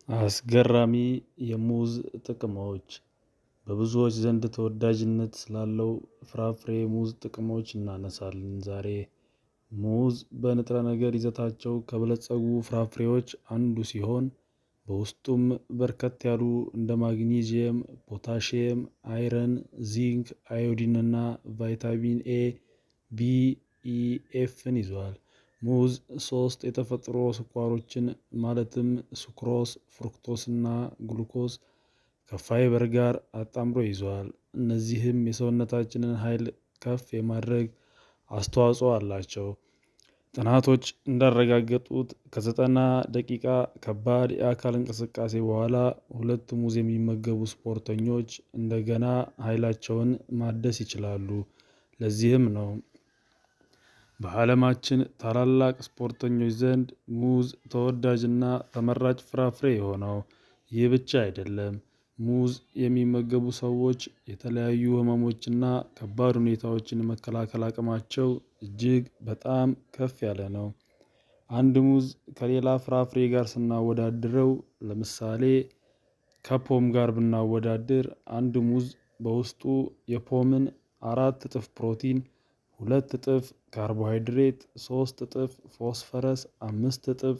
አስገራሚ የሙዝ ጥቅሞች። በብዙዎች ዘንድ ተወዳጅነት ስላለው ፍራፍሬ ሙዝ ጥቅሞች እናነሳለን ዛሬ። ሙዝ በንጥረ ነገር ይዘታቸው ከበለጸጉ ፍራፍሬዎች አንዱ ሲሆን በውስጡም በርከት ያሉ እንደ ማግኒዥየም፣ ፖታሽየም፣ iron፣ ዚንክ፣ አዮዲን እና ቫይታሚን ኤ፣ ቢ፣ ኢ፣ ኤፍን ይዟል። ሙዝ ሶስት የተፈጥሮ ስኳሮችን ማለትም ሱክሮስ፣ ፍሩክቶስ እና ግሉኮስ ከፋይበር ጋር አጣምሮ ይዟል። እነዚህም የሰውነታችንን ኃይል ከፍ የማድረግ አስተዋጽኦ አላቸው። ጥናቶች እንዳረጋገጡት ከ90 ደቂቃ ከባድ የአካል እንቅስቃሴ በኋላ ሁለት ሙዝ የሚመገቡ ስፖርተኞች እንደገና ኃይላቸውን ማደስ ይችላሉ። ለዚህም ነው በዓለማችን ታላላቅ ስፖርተኞች ዘንድ ሙዝ ተወዳጅና ተመራጭ ፍራፍሬ የሆነው። ይህ ብቻ አይደለም። ሙዝ የሚመገቡ ሰዎች የተለያዩ ህመሞችና ከባድ ሁኔታዎችን የመከላከል አቅማቸው እጅግ በጣም ከፍ ያለ ነው። አንድ ሙዝ ከሌላ ፍራፍሬ ጋር ስናወዳድረው፣ ለምሳሌ ከፖም ጋር ብናወዳድር፣ አንድ ሙዝ በውስጡ የፖምን 4 እጥፍ ፕሮቲን፣ 2 እጥፍ ካርቦሃይድሬት፣ 3 እጥፍ ፎስፈረስ፣ 5 እጥፍ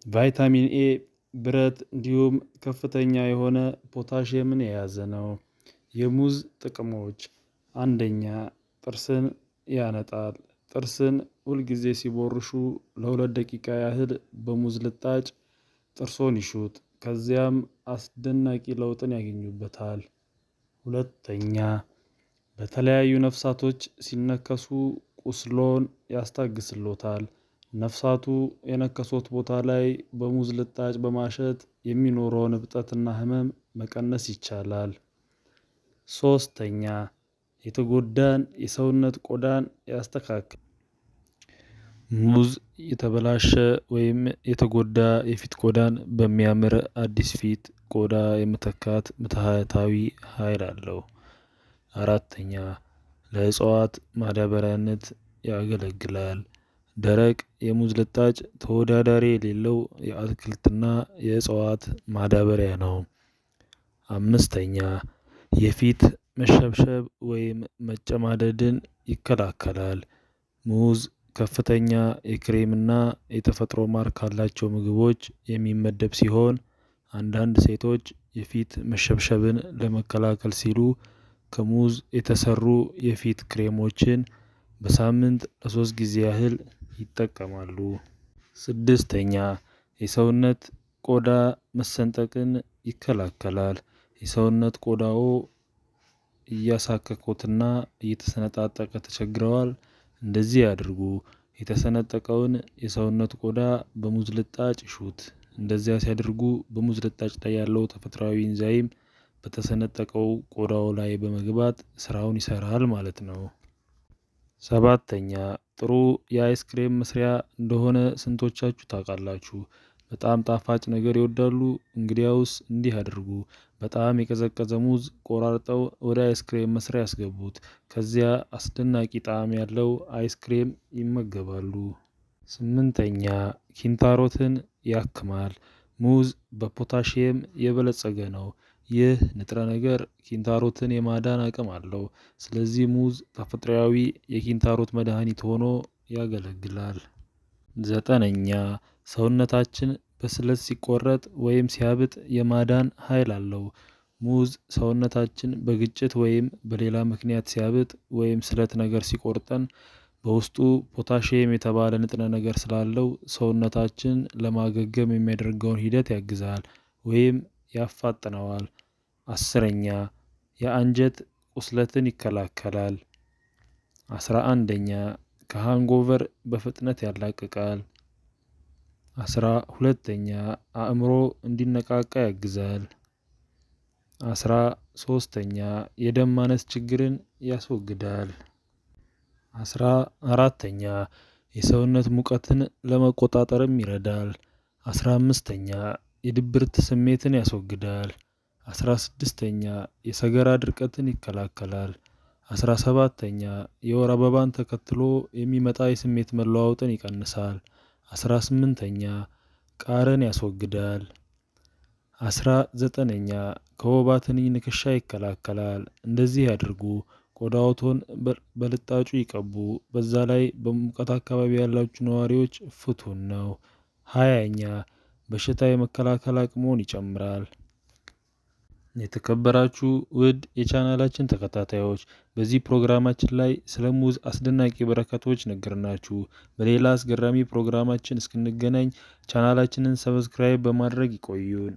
ቫይታሚን ኤ፣ ብረት እንዲሁም ከፍተኛ የሆነ ፖታሽየምን የያዘ ነው። የሙዝ ጥቅሞች፦ አንደኛ፣ ጥርስን ያነጣል። ጥርስን ሁልጊዜ ሲቦርሹ ለ2 ደቂቃ ያህል በሙዝ ልጣጭ ጥርሶን ይሹት። ከዚያም አስደናቂ ለውጥን ያገኙበታል። ሁለተኛ፣ በተለያዩ ነፍሳቶች ሲነከሱ ቁስሎን ያስታግስሎታል። ነፍሳቱ የነከሶት ቦታ ላይ በሙዝ ልጣጭ በማሸት የሚኖረውን እብጠትና ህመም መቀነስ ይቻላል። ሶስተኛ፣ የተጎዳን የሰውነት ቆዳን ያስተካክላል። ሙዝ የተበላሸ ወይም የተጎዳ የፊት ቆዳን በሚያምር አዲስ ፊት ቆዳ የመተካት ምትሃታዊ ኃይል አለው። አራተኛ፣ ለእጽዋት ማዳበሪያነት ያገለግላል። ደረቅ የሙዝ ልጣጭ ተወዳዳሪ የሌለው የአትክልትና የእጽዋት ማዳበሪያ ነው። አምስተኛ፣ የፊት መሸብሸብ ወይም መጨማደድን ይከላከላል። ሙዝ ከፍተኛ የክሬምና የተፈጥሮ ማር ካላቸው ምግቦች የሚመደብ ሲሆን አንዳንድ ሴቶች የፊት መሸብሸብን ለመከላከል ሲሉ ከሙዝ የተሰሩ የፊት ክሬሞችን በሳምንት ለ3 ጊዜ ያህል ይጠቀማሉ። ስድስተኛ፣ የሰውነት ቆዳ መሰንጠቅን ይከላከላል። የሰውነት ቆዳዎ እያሳከኮትና እየተሰነጣጠቀ ተቸግረዋል? እንደዚህ ያድርጉ። የተሰነጠቀውን የሰውነት ቆዳ በሙዝ ልጣጭ ይሹት። እንደዚያ ሲያደርጉ በሙዝ ልጣጭ ላይ ያለው ተፈጥሯዊ ኢንዛይም በተሰነጠቀው ቆዳው ላይ በመግባት ስራውን ይሰራል ማለት ነው። ሰባተኛ፣ ጥሩ የአይስክሬም መስሪያ እንደሆነ ስንቶቻችሁ ታውቃላችሁ? በጣም ጣፋጭ ነገር ይወዳሉ? እንግዲያውስ እንዲህ አድርጉ። በጣም የቀዘቀዘ ሙዝ ቆራርጠው ወደ አይስክሬም መስሪያ ያስገቡት። ከዚያ አስደናቂ ጣዕም ያለው አይስክሬም ይመገባሉ። ስምንተኛ፣ ኪንታሮትን ያክማል። ሙዝ በፖታሽየም የበለጸገ ነው። ይህ ንጥረ ነገር ኪንታሮትን የማዳን አቅም አለው። ስለዚህ ሙዝ ተፈጥሯዊ የኪንታሮት መድኃኒት ሆኖ ያገለግላል። ዘጠነኛ፣ ሰውነታችን በስለት ሲቆረጥ ወይም ሲያብጥ የማዳን ኃይል አለው። ሙዝ ሰውነታችን በግጭት ወይም በሌላ ምክንያት ሲያብጥ ወይም ስለት ነገር ሲቆርጠን በውስጡ ፖታሽየም የተባለ ንጥረ ነገር ስላለው ሰውነታችን ለማገገም የሚያደርገውን ሂደት ያግዛል ወይም ያፋጥነዋል። 10ኛ፣ የአንጀት ቁስለትን ይከላከላል። 11ኛ፣ ከሃንጎቨር በፍጥነት ያላቅቃል። 12ኛ፣ አእምሮ እንዲነቃቃ ያግዛል። 13ኛ፣ የደም ማነስ ችግርን ያስወግዳል። 14ኛ፣ የሰውነት ሙቀትን ለመቆጣጠርም ይረዳል። 15ኛ፣ የድብርት ስሜትን ያስወግዳል። 16ኛ፣ የሰገራ ድርቀትን ይከላከላል። 17ኛ፣ የወር አበባን ተከትሎ የሚመጣ የስሜት መለዋወጥን ይቀንሳል። 18ኛ፣ ቃርን ያስወግዳል። 19ኛ፣ ከወባ ትንኝ ንክሻ ይከላከላል። እንደዚህ ያድርጉ። ቆዳዎትን በልጣጩ ይቀቡ። በዛ ላይ በሙቀት አካባቢ ያላችሁ ነዋሪዎች ፍቱን ነው። 20ኛ፣ በሽታ የመከላከል አቅሞን ይጨምራል። የተከበራችሁ ውድ የቻናላችን ተከታታዮች፣ በዚህ ፕሮግራማችን ላይ ስለ ሙዝ አስደናቂ በረከቶች ነገርናችሁ። በሌላ አስገራሚ ፕሮግራማችን እስክንገናኝ ቻናላችንን subscribe በማድረግ ይቆዩን።